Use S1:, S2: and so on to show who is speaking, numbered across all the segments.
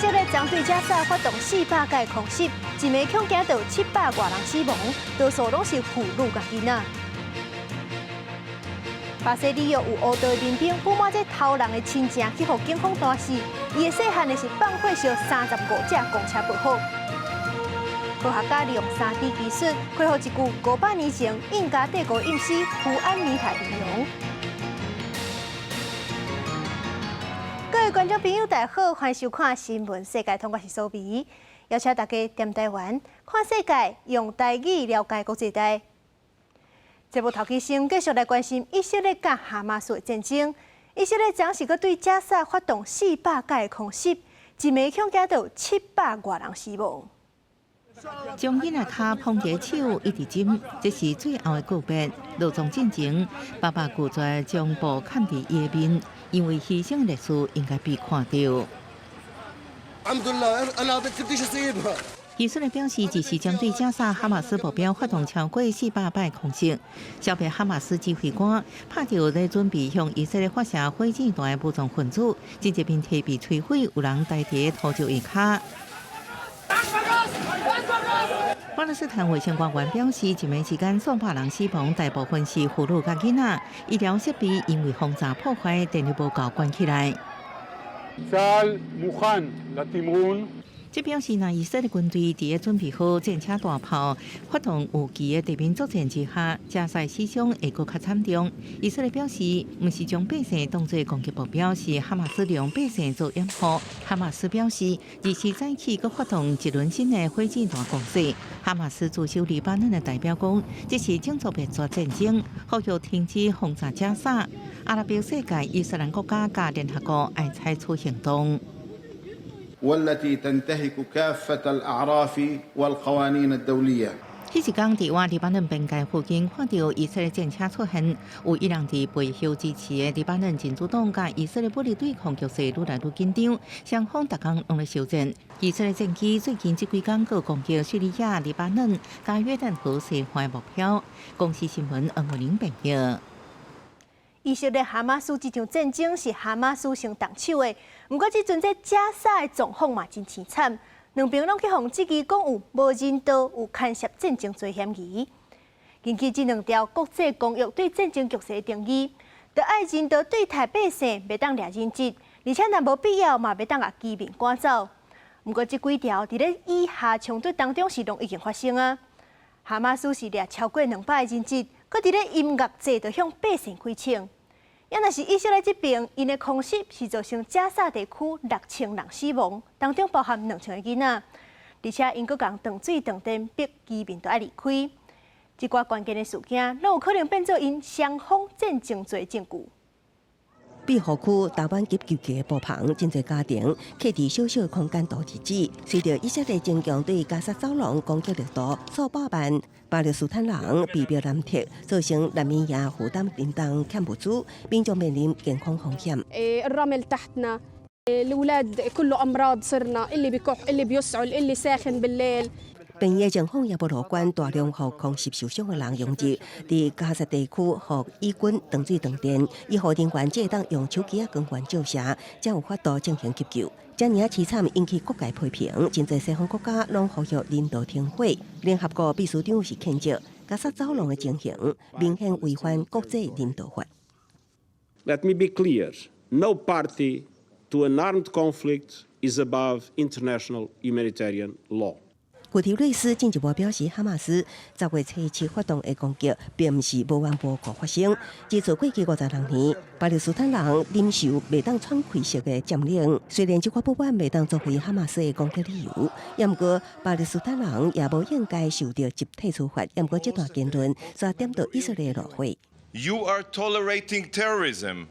S1: 色列針對加沙發動400擺空襲，一暝恐驚著700外人死亡，多數攏是婦女佮囡仔。巴西里約有烏道民兵不滿這偷人的親情去予警方彈死，伊的細漢的是放火燒35隻公車爆火。科學家利用3D 技術恢復一具500年前印加帝國印師胡安尼塔遺容。各位觀眾朋友，大家好，歡迎收看《新聞世界通》，我是蘇美，邀請大家踮台灣看世界，用台語了解國際大。節目頭起先繼續來關心以色列佮哈馬斯的戰爭。以色列昨時閣對加沙發動四百擺空襲，一暝恐驚著700外人死亡。
S2: 將囡仔跤捧佇手，一直斟，這是最後的告別。落葬進前，爸爸拒絕將布崁佇伊的面，因為犧牲的歷史應該被看著。以色列表示，這是針對加沙哈馬斯目標發動超過400擺空襲，消滅哈馬斯指揮官，拍著咧準備向以色列發射火箭彈的武裝分子，這一面體被摧毀，有人待佇塗石下跤。巴勒斯坦衛生官員表示，一暝之間數百人死亡，大部分是婦女佮囡仔。醫療設備因為轟炸破壞，電力無夠關起來。這表示，若以色列軍隊佇咧準備好戰車大炮，發動有機的地面作戰之下，加沙死傷會閣較慘重。以色列表示，毋是將百姓當做攻擊目標，是哈馬斯利用百姓做掩護。哈馬斯表示，24早起閣發動一輪新的火箭彈攻勢。哈馬斯駐守黎巴嫩的代表講，這是種族滅絕戰爭，呼籲停止轟炸加沙。阿拉伯世界、伊斯蘭國家佮聯合國愛採取行動。
S3: والتي تنتهك كافة الأعراف والقوانين الدولية。
S2: 彼一工佇倚黎巴嫩邊界附近看著以色列戰車出現，有伊人佇背後支持的黎巴嫩真主黨佮以色列武力對抗局勢愈來愈緊張，雙方逐工攏咧相戰。以色列戰機最近這幾工閣攻擊敘利亞、黎巴嫩、佮約旦河西岸目標。公視新聞黃慧玲編譯。
S1: 以色列哈馬斯這場戰爭是哈馬斯先動手的，毋過這陣這加沙的狀況嘛真淒慘，兩邊攏去予質疑講有無人道、有牽涉戰爭罪嫌疑。根據這兩條國際公約對戰爭局勢的定義，著愛人道對待百姓，袂當掠人質，而且若無必要嘛，袂當共居民趕走。毋過這幾條佇咧以哈衝突當中是攏已經發生啊。哈馬斯是掠超過200个人質，閣佇咧音樂節就向百姓開槍。也若是以色列這邊，𪜶的空襲是造成加沙地區6000人死亡，當中包含2000個囡仔，而且𪜶閣共斷水斷電，逼居民都愛離開。這寡關鍵的事件，攏有可能變做𪜶雙方戰爭罪證據。
S4: 庇護區台灣急救的布棚，真濟家庭徛佇小小的空間度日子。隨著以色列增強對加沙走廊攻擊力度，數百萬巴勒斯坦人被迫南撤，造成難民營負擔沉重，欠物資，民眾面臨健康風險。
S5: الرمل تحتنا الأولاد كله أمراض صرنا اللي بكح اللي بيسعل اللي ساخن بالليل。
S4: 病院情況也無樂觀，大量予空襲受傷的人湧入，佇加沙地區予以軍斷水斷電，醫護人員只會當用手機仔光源照射，才有法度進行急救。這爾仔悽慘引起各界批評，真濟西方國家攏呼籲人道停火。聯合國秘書長是譴責加沙走廊的情形，明顯違反國際人道法。
S6: Let me be clear: no party to an armed conflict is above international humanitarian law.
S4: 古特瑞斯進一步表示，哈馬斯10月初七發動的攻擊，並毋是無緣無故發生。自從過去56年，巴勒斯坦人忍受袂當喘氣式的佔領。雖然這款不滿袂當作為哈馬斯的攻擊理由，毋過巴勒斯坦人也無應該受著集體處罰。毋過這段言論煞點著以色列怒火。
S7: You are tolerating terrorism,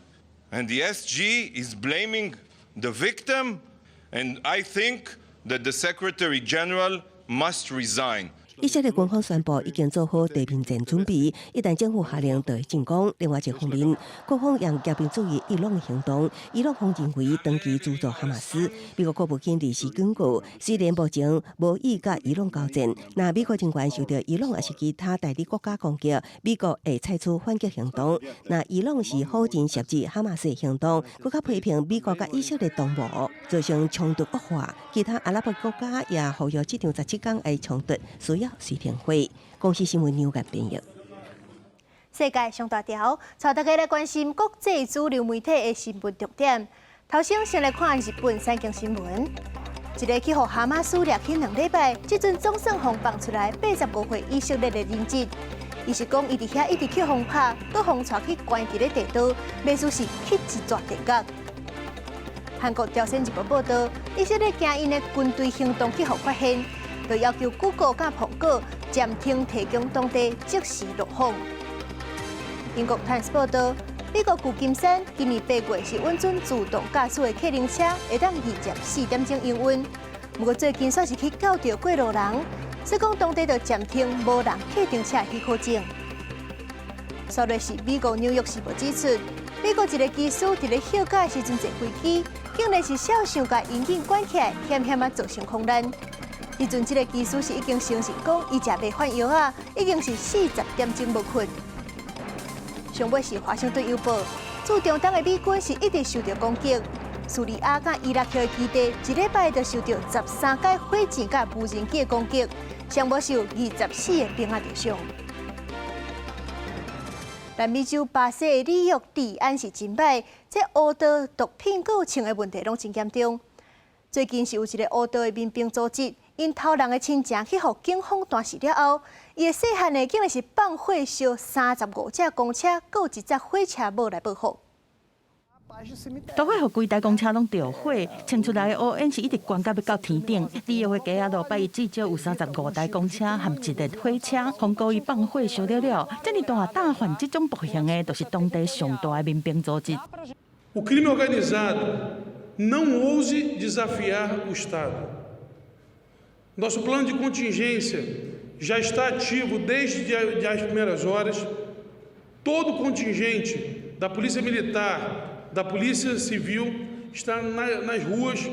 S7: and the SG is blaming the victim. And I think that the Secretary General must resign.
S4: 以色列軍方宣布已經做好地面戰準備，一旦政府下令就會進攻。另外一方面，各方也嚴密注意伊朗的行動。伊朗方認為長期資助哈馬斯。美國國務卿臨時警告，雖然目前無意佮伊朗交戰，若美國人員受著伊朗抑是其他代理國家攻擊，美國會採取反擊行動。若伊朗是否認涉及哈馬斯行動，閣較批評美國佮以色列同謀，造成衝突惡化。其他阿拉伯國家也呼籲這場17天的衝突需要隨停火。公視新聞紐約編譯。
S1: 世界上大條，帶大家來關心國際主流媒體的新聞重點。頭先先來看日本產經新聞，一个去予哈馬斯掠去2禮拜，這陣總算予放出來85歲以色列的人質。伊是講，伊佇遐一直去予拍，閣予帶去關佇咧地道，袂輸是去一逝地獄。韓國朝鮮日報報導，以色列驚𪜶的軍隊行動去予發現，就要求谷歌佮蘋果暫停提供當地即時路況。英國泰晤報導，美國舊金山今年8月是允准自動駕駛的客運車會當24點鐘營運，毋過最近煞是去轎著過路人，所以講當地就暫停無人客運車許可證。煞落是美國紐約時報指出，美國一个機師佇咧休假時陣坐飛機，竟然是痟想共引擎關起來，險險仔造成空難。彼陣這个機師是已經承認講，伊食迷幻藥仔，已經是40點鐘無睏。上尾是華盛頓郵報，駐中東的美軍是一直受著攻擊，敘利亞佮伊拉克的基地一禮拜就受著13擺火箭佮無人機的攻擊，上無是有24個兵仔受傷。南美洲巴西的里約治安是真䆀，這烏道毒品閣有槍的問題攏真嚴重。最近是有一个烏道的民兵組織，𪜶偷人的親情去予警方彈死了後，伊的細漢呢竟然是放火燒35隻公車，閣有一隻火車帽來報復。
S8: 大火予規台公車攏著火，衝出來的烏煙是一直懸到欲到天頂。里約的街仔路拜一至少有35台公車和一列火車，予故意放火燒了了。這爾大膽犯這種暴行的，就是當地上大的民兵組織。
S9: O crime organizado não ouse desafiar o Estado. Nosso plano de contingência já está ativo desde as primeiras horas. Todo o contingente da Polícia Militar, da Polícia Civil está nas ruas.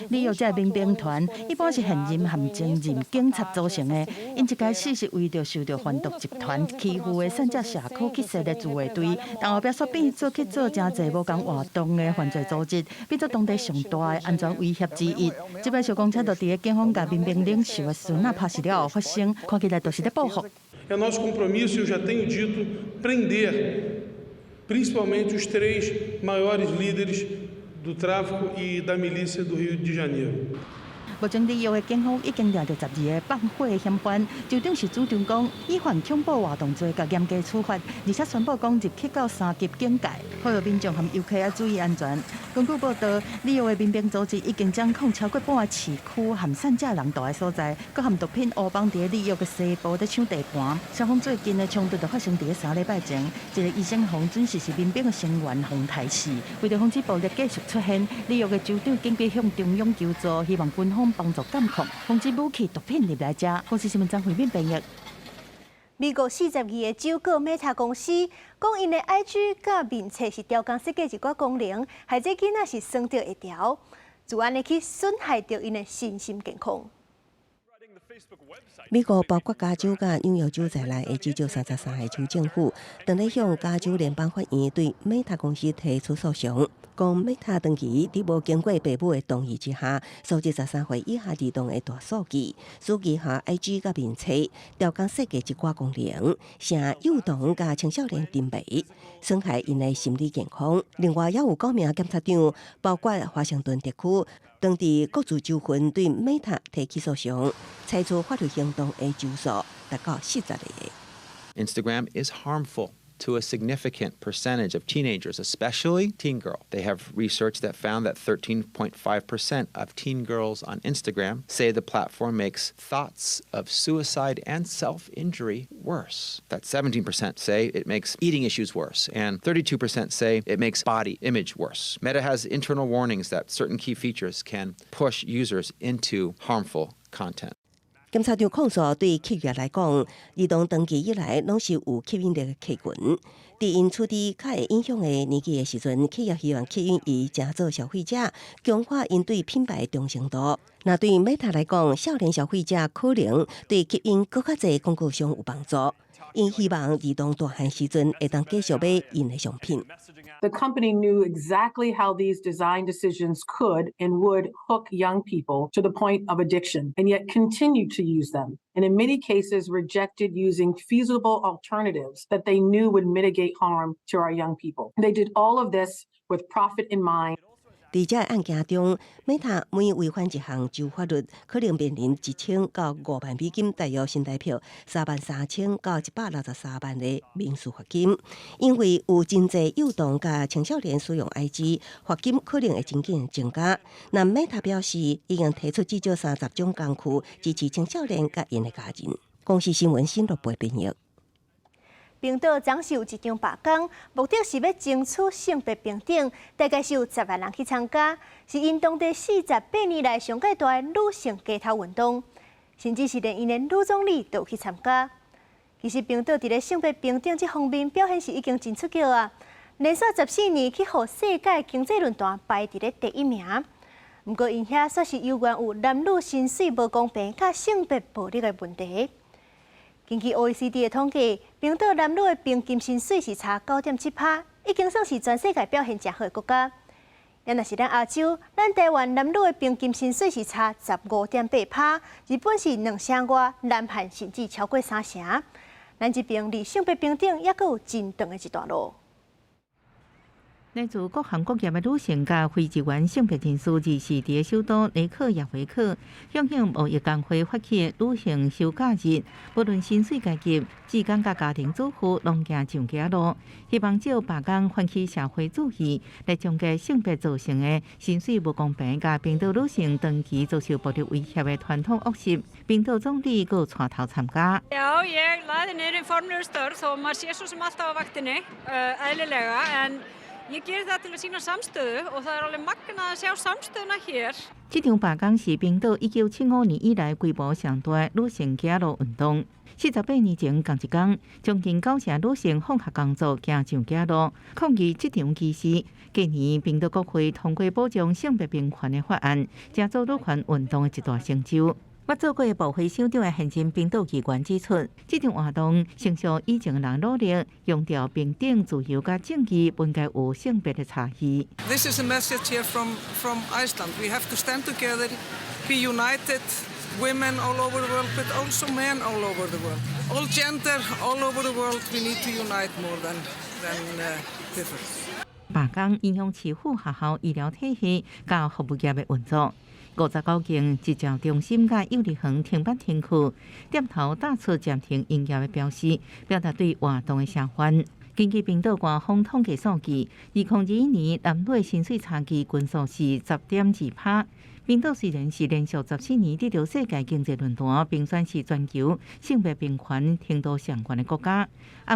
S8: 里約這民兵團一般是現任和前任警察組成的，𪜶一開始是為著受著販毒集團欺負的散隻社區去設立自衛隊，但後壁煞變做去做誠濟無仝活動的犯罪組織，變做當地上大的安全威脅之一。這擺燒公車就佇咧警方共民兵領袖的孫仔拍死了後發生，看起來就是咧報復。
S9: É nosso compromisso, eu já tenho dito, prender principalmente os três maiores líderes do tráfico e da milícia do Rio de Janeiro.
S8: 目前里約的警方已經掠著12個放火的嫌犯，州長是主張講以犯恐怖活動罪共嚴格處罰，而且宣布講入去到三級警戒，呼籲民眾和遊客要注意安全。根據報道，里約的民兵組織已經掌控超過半个市區和散隻人住的所在，閣和毒品黑幫佇里約的西部咧搶地盤。雙方最近的衝突就發生佇咧3禮拜前，一个醫生予準時是民兵的成員予刣死。為著防止暴力繼續出現，里約的州長緊急向中央求助，希望軍方幫助監控，防止武器毒品入來遮。公視新聞張惠敏編譯。
S1: 美國42個州告 Meta 公司，講𪜶的 IG 佮面冊是刁工設計一寡功能，害這囡仔是耍著會牢，就按呢去損害著𪜶的身心健康。
S4: 美國包括加州佮紐約州在內的至少33個州政府，正咧向加州聯邦法院對 Meta 公司提出訴訟，講 Meta 長期佇無經過父母的同意之下，收集13歲以下兒童的大數據，使旗下 IG 佮面冊刁工設計一寡功能，成誘童佮青少年沉迷，損害𪜶的心理健康。另外，也有九名檢察長，包括華盛頓特區，當地各自州份對 Meta 提起訴訟，採取法律行動的州數達到40個。
S10: Instagram is harmful to a significant percentage of teenagers, especially teen girls. They have research that found that 13.5% of teen girls on Instagram say the platform makes thoughts of suicide and self-injury worse. That 17% say it makes eating issues worse, and 32% say it makes body image worse. Meta has internal warnings that certain key features can push users into harmful content.
S4: 檢察長控訴對企業來講，兒童長期以來攏是有吸引力的客群。佇𪜶處佇較會影響的年紀的時陣，企業希望吸引伊誠做消費者，強化𪜶對品牌的忠誠度。若對 Meta 來講，少年消費者可能對吸引閣較濟廣告商有幫助。𪜶希望兒童大漢時陣會當繼續買𪜶的商品。
S11: The company knew exactly how these design decisions could and would hook young people to the point of addiction, and yet continued to use them, and in many cases rejected using feasible alternatives that they knew would mitigate harm to our young people. They did all of this with profit in mind.
S4: 佇這个案件中，Meta 每違反一項州法律，可能面臨1000到5萬美金，大約新台幣33,000到163萬的民事罰金。因為有真濟幼童佮青少年使用 IG，罰金可能會真緊增加。那 Meta 表示，已經提出至少30種工具，支持青少年佮𪜶的家人。公視新聞新樂播編譯。
S1: 冰島昨是有一場罷工，目的是欲爭取性別平等，大概是有10萬人去參加，是𪜶當地48年來上蓋大的女性街頭運動，甚至是連𪜶的女總理都有去參加。其實冰島佇咧性別平等這方面表現是已經真出色啊，連續14年去予世界經濟論壇排佇咧第一名。毋過𪜶遐煞是猶原有男女薪水無公平、佮性別暴力的問題。根據 OECD 的統計，冰島男女的平均薪水是差9.7%，已經算是全世界表現誠好的國家。若是咱亞洲，咱台灣男女的平均薪水是差15.8%，日本是2成外，南韓甚至超過3成。咱這邊離性別平等猶閣有真長的一段路。
S2: 來自各行各業的女性佮非二元性別人士，二四佇首都雷克雅維克，響應貿易工會發起的女性休假日，無論薪水階級、志工佮家庭主婦，攏行上街路，希望藉罷工喚起社會注意，來終結性別造成的薪水無公平，佮冰島女性長期遭受暴力威脅的傳統惡習。冰島總理閣帶頭參加。
S12: Já, ég lagði niður hin formlegu störf þó maður sé svo sem alltaf á vaktinni, eðlilega, en ég geri það til að sýna samstöðu og það er alveg magnað að sjá samstöðuna hér.
S2: 這場罷工是冰島1975年以來規模上大女性街路運動。48年前仝一工，將近9成女性放下工作，行上街路抗議這場歧視。隔年，冰島國會通過保障性別平權的法案，成做女權運動的一大成就。捌做過部會首長的現任冰島議員指出，這場活動成就以前的人努力，強調平等、自由佮正義，不應該有性別的差異。
S13: This is a message here from Iceland. We have to stand together, be united, women all over the world, but also men all over the world. All gender, all over the world, we need to unite more than differ.
S2: 罷工影響市府、學校、醫療體系佮服務業的運作。59間職教中心佮幼兒園停班停課，店頭打出暫停營業的標識，表達對活動的聲援。根據冰島官方統計數據，2021年男女薪水差距均數是10.2%。冰島雖然是連續14年得著世界經濟論壇評選是全球性別平權程度上懸的國家，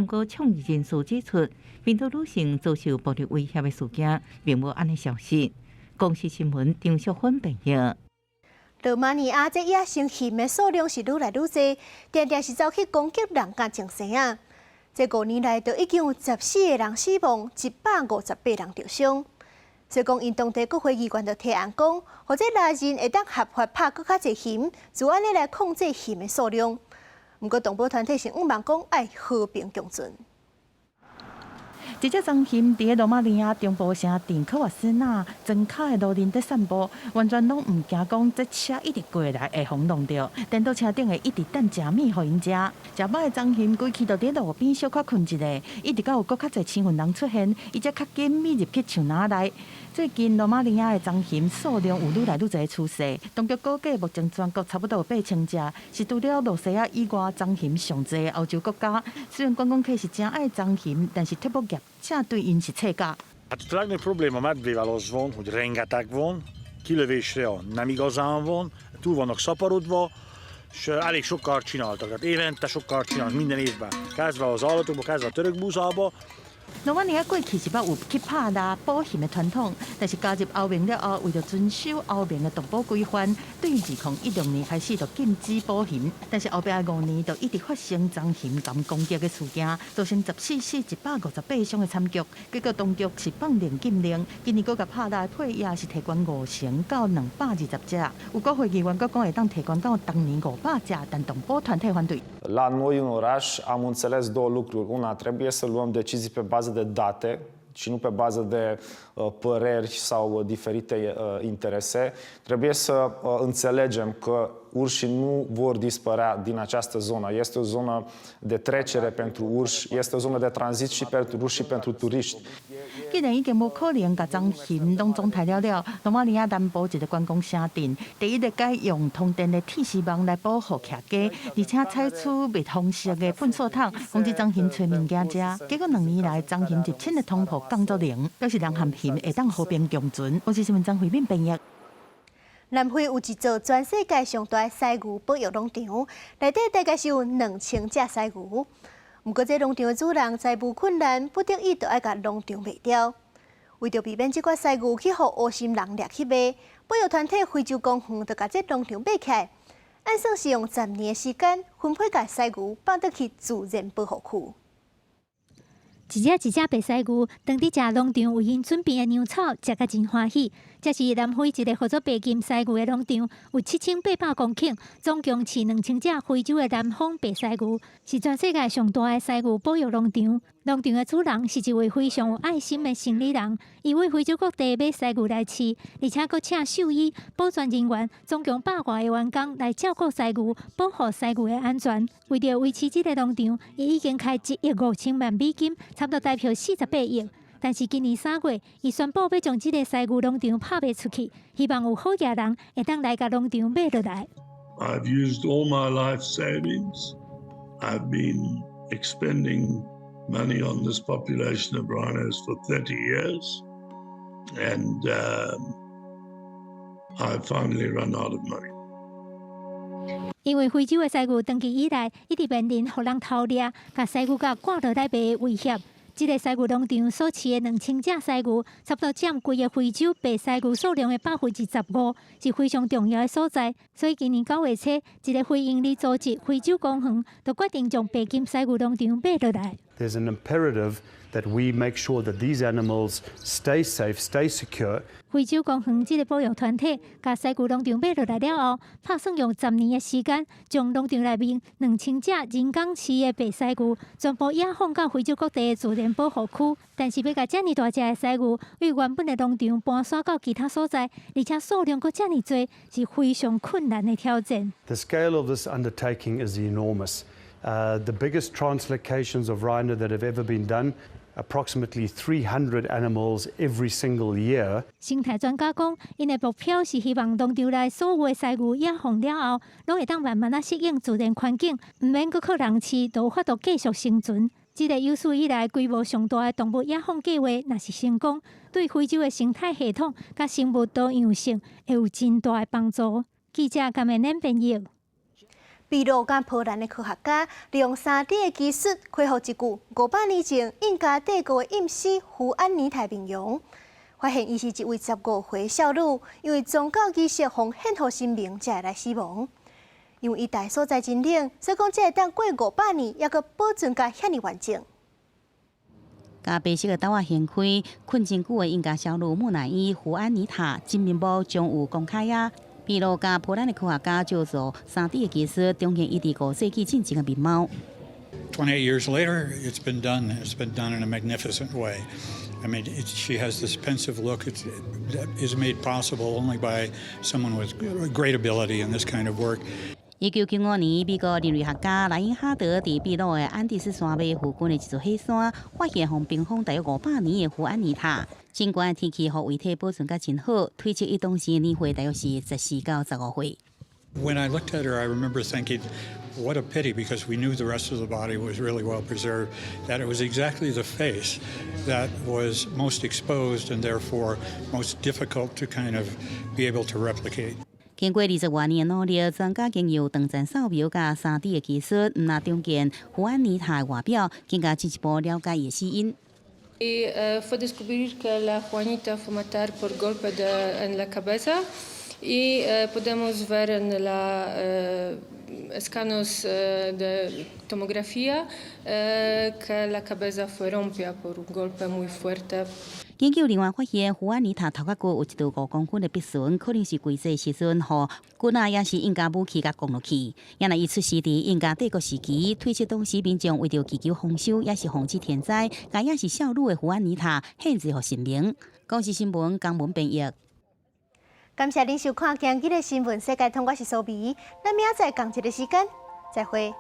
S2: 毋過倡議人士指出，冰島女性遭受暴力威脅的事件並無按呢消失。公視新聞張淑芬編譯。
S1: 羅馬尼亞這野生熊的數量是愈來愈濟，定定是走去攻擊人佮眾生仔。這5年來，就已經有14個人死亡，158人著傷。所以講，𪜶當地國會議員就提案講，予這獵人會當合法拍閣較濟熊，就按呢來控制熊的數量。毋過動保團體是向望講愛和平共存。
S8: 一隻棕熊佇羅馬尼亞中部城鎮科瓦斯納莊跤的路面佇散步，完全攏毋驚講這車一直過來會予弄著。顛倒車頂的一直等食物予𪜶食。食飽的棕熊規氣就佇路邊小可睏一下，一直到有閣較濟興奮人出現，伊才較緊覕入去樹林內。最近羅馬尼亞的棕熊數量有愈來愈濟趨勢，當局估計目前全國差不多有8000隻，是除了露西亞以外棕熊上濟的歐洲國家。雖然觀光客是誠愛棕熊，但是鐵木業者對𪜶是切價。
S14: Hát a legnagyobb probléma a medvével az van, hogy rengeteg van, kilövésre a nem igazán van, túl vannak szaporodva, és elég sokkal csináltak. Tehát évente sokkal csinálnak minden évben. Kezdve az állatokba, kezdve a török búzába.
S8: 羅馬尼亞過去是捌有去拍獵捕熊的傳統，但是加入歐盟了後，為著遵守歐盟的動保規範，對2016年開始就禁止捕熊。但是後壁5年就一直發生棕熊共攻擊的事件，造成14死158傷的慘劇。結果當局是放令禁令，今年閣共拍獵的配額是提懸五成到220隻。有國會議員閣講會當提懸到當年500隻，但動保團體反對。
S15: La noi în oraș am înțeles două lucruri. Una, trebuie să luăm decizii pe bază de date și nu pe bază de păreri sau diferite interese. Trebuie să înțelegem că urșii nu vor dispărea din această zonă. Este o zonă de trecere pentru urși, este o zonă de tranzit și pentru urși și pentru turiști.
S8: 既然已經無可能共棕熊攏總刣了了，羅馬尼亞南部一個觀光城鎮，第一个改用通電的鐵絲網來保護徛家，而且採取密封式的糞掃桶，防止棕熊揣物件食。結果2年來，棕熊入侵的通報降做零，表示人和熊會當和平共存。公視新聞張惠敏編譯。
S1: 南非有一座全世界上大的犀牛保育農場，內底大概是有2000隻犀牛。毋過，這農場的主人財務困難，不得已就愛共農場賣掉。為著避免這寡犀牛去予烏心人掠去賣，保育團體非洲公園就共這農場買起來，按算是用10年的時間，分批共犀牛放轉去自然保護區。
S16: 一隻一隻白犀牛，當佇食農場為𪜶準備的糧草，食甲真歡喜。這是南非一個號做白金犀牛的農場，有7800公頃，總共飼2000隻非洲的南方白犀牛，是全世界上大的犀牛保育農場。農場的主人是一位非常有愛心的生理人，伊為非洲各地買犀牛來飼，而且閣請獸醫、保全人員，總共百外个員工來照顧犀牛，保護犀牛的安全。為著維持這个農場，伊已經開1億5000萬美金，差不多台票48億。但是今年3月，伊宣布欲將這个犀牛農場拍賣出去，希望有好額人會當來共農場買落來。
S17: I've used all my life savings. I've been expending money on this population of rhinos for 30 years, and I've finally run out of money.
S16: 因為非洲的犀牛長期以來一直面臨予人偷獵、共犀牛角割落來賣的威脅。這个犀牛農場所飼的2000隻犀牛，差不多佔規个非洲白犀牛數量的15%，是非常重要的所在。所以今年9月初，一个非營利組織非洲公園就決定將白金犀牛農場買落來。
S18: There's an imperative that we make sure that these animals stay safe, stay secure.
S16: 非洲公園這个保育團體，共犀牛農場買落來了後，拍算用十年的時間，將農場內面2000隻人工飼的白犀牛，全部野放到非洲各地的自然保護區。但是欲共遮爾大隻的犀牛，對原本的農場搬徙到其他所在，而且數量閣遮爾濟，是非常困難的挑戰。
S18: The scale of this undertaking is enormous. The biggest translocations of rhino that have ever been done, approximately 300 animals every single year.
S16: 生態專家講，𪜶的目標是希望農場內所有的犀牛野放了後，攏會當慢慢仔適應自然環境，毋免閣靠人飼，就有法度繼續生存。這个有史以來規模上大的動物野放計劃，若是成功，對非洲的生態系統佮生物多樣性會有真大的幫助。記者甘美恁編譯。
S1: 秘魯佮波蘭的科學家利用3D 的技術，恢復一具500年前印加帝國的陰屍胡安妮塔面容，發現伊是一位15歲少女，因為宗教儀式予獻予神明才會來死亡。因為伊待所在真冷，所以講才會當過500年，猶閣保存甲遐爾完整。
S19: 共白色的兜仔掀開，睏真久的印加少女木乃伊胡安妮塔真面目終有公開啊！秘魯佮波蘭的科學家借助3D 的技術，重現伊佇5世紀進前的面貌。
S20: 28 years later, it's been done. It's been done in a magnificent way. I mean, she has this pensive look that is made possible only by someone with great ability in this kind of work.
S19: 1995年，美國人類學家萊因哈德佇秘魯的安第斯山脈附近的一座火山，發現予冰封大約500年的胡安妮塔。盡管天氣予遺體保存甲真好，推測伊當時年歲大約是14到15歲。
S20: When I looked at her, I remember thinking, what a pity, because we knew the rest of the body was really well preserved, that it was exactly the face that was most exposed and therefore most difficult to kind of be able to replicate.
S19: 經過20外年的努力，專家經由斷層掃描佮3D 的技術，毋但重建胡安妮塔的外表，更加進一步了解伊的死因。
S21: Y fue descubrir que la Juanita fue matar por golpe en la cabeza y podemos ver en la escanos de tomografía que la cabeza fue rompida por un golpe muy fuerte.
S19: 研究人員發現，胡安妮塔頭殼骨有一道5公分的篦痕，可能是歸這時陣，予棍仔抑是印加武器共摃落去。原來伊出世佇印加帝國時期，推測當時民眾為著祈求豐收，抑是防止天災，共抑是少女的胡安妮塔獻祭予神明。公視新聞江文編譯。
S1: 感謝您收看今日的新聞世界通，我是蘇美，咱明仔載仝一个時間，再會。